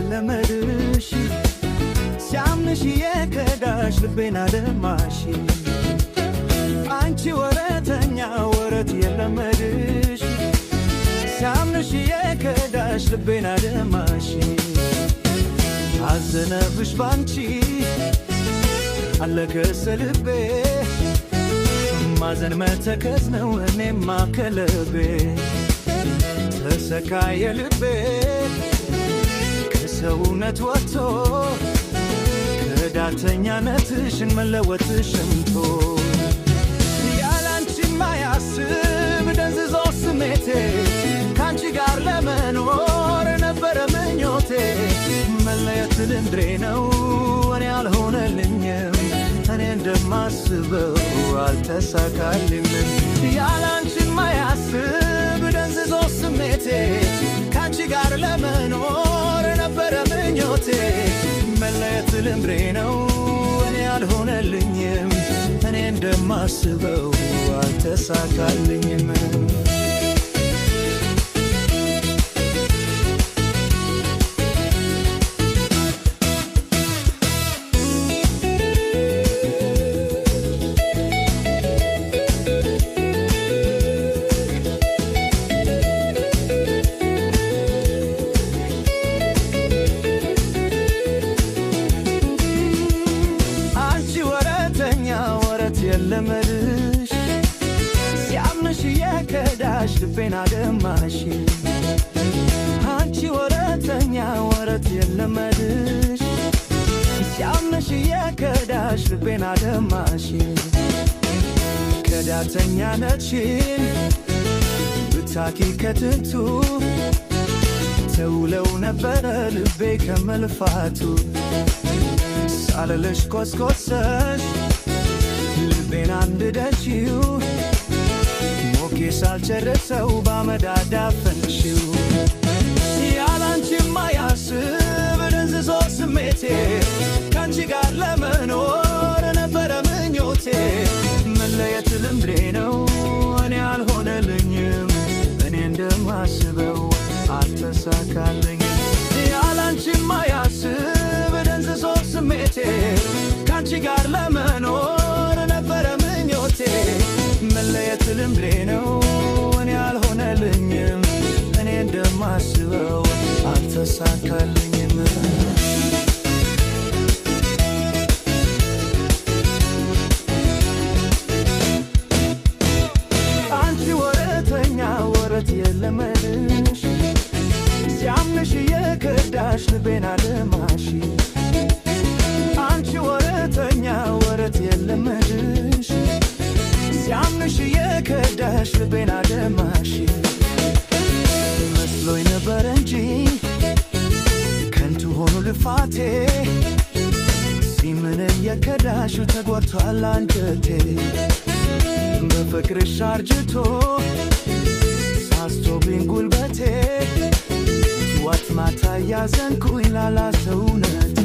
የለመድሽ ሲያምንሽ የከዳሽ ልቤን አደማሽ አንቺ ወረተኛ ወረት የለመድሽ ሲያምንሽ የከዳሽ ልቤን አደማሽ አዘነብሽ ባንቺ አለቀሰ ልቤ ማዘን መተከዝ ነው እኔማ ከልቤ ተሰቃየ ልቤ ከሰውነት ወጥቶ ከዳተኛነትሽን መለወጥሽን ሸምቶ ያላንቺ ማያስብ ደንዝዞ ስሜቴ ካንቺ ጋር ለመኖር ነበረ ምኞቴ መለየት ልምዴ ነው እኔ አልሆነልኝም እኔ እንደማስበው አልተሳካልኝም ያላንቺ ማያስብ ደንዝዞ ስሜቴ ካንቺ ጋር ለመኖር ነበረ ምኞቴ መለየት ልምዴ ነው እኔ አልሆነልኝም እኔ እንደማስበው አልተሳካልኝም። አንቺ ወረተኛ ወረት የለመድሽ ሲያምንሽ የከዳሽ ልቤን አደማሽ አንቺ ወረተኛ ወረት የለመድሽ ሲያምንሽ የከዳሽ ልቤን አደማሽ ከዳተኛነትሽን ብታኪ ከትንቱ ተውለው ነበረ ልቤ ከመልፋቱ ሳልልሽ ኮስኮሰሽ ልቤን አንድደሽው ሞኬ ሳልጨርሰው ባመድ አዳፈንሽው ያላንቺ ማያስብ ደንዝዞ ስሜቴ ካንቺ ጋር ለመኖር ነበረ ምኞቴ መለየት ልምዴ ነው እኔ አልሆነልኝም እኔ እንደማስበው አልተሳካልኝም ያላንቺ ማያስብ ደንዝዞ ስሜቴ ካንቺ ጋር ለመኖር ነበረ ምኞቴ መለየት ልምዴ ነው እኔ አልሆነልኝም እኔ እንደማስበው አልተሳካልኝም። አንቺ ወረተኛ ወረት የለመድሽ ሲያምንሽ የከዳሽ ልቤን አደማሽ አንቺ ወረተኛ ወረት የለመድሽ ሲያምንሽ የከዳሽ ልቤን አደማሽ መስሎኝ ነበር እንጂ ከንቱ ሆኖ ልፋቴ ሲምን የከዳሹ ተጎድቷል አንጀቴ በፍቅርሽ አርጅቶ ሳስቶብኝ ጉልበቴ ዋት ማታ ያዘንኩኝ ላላ ሰውነቴ።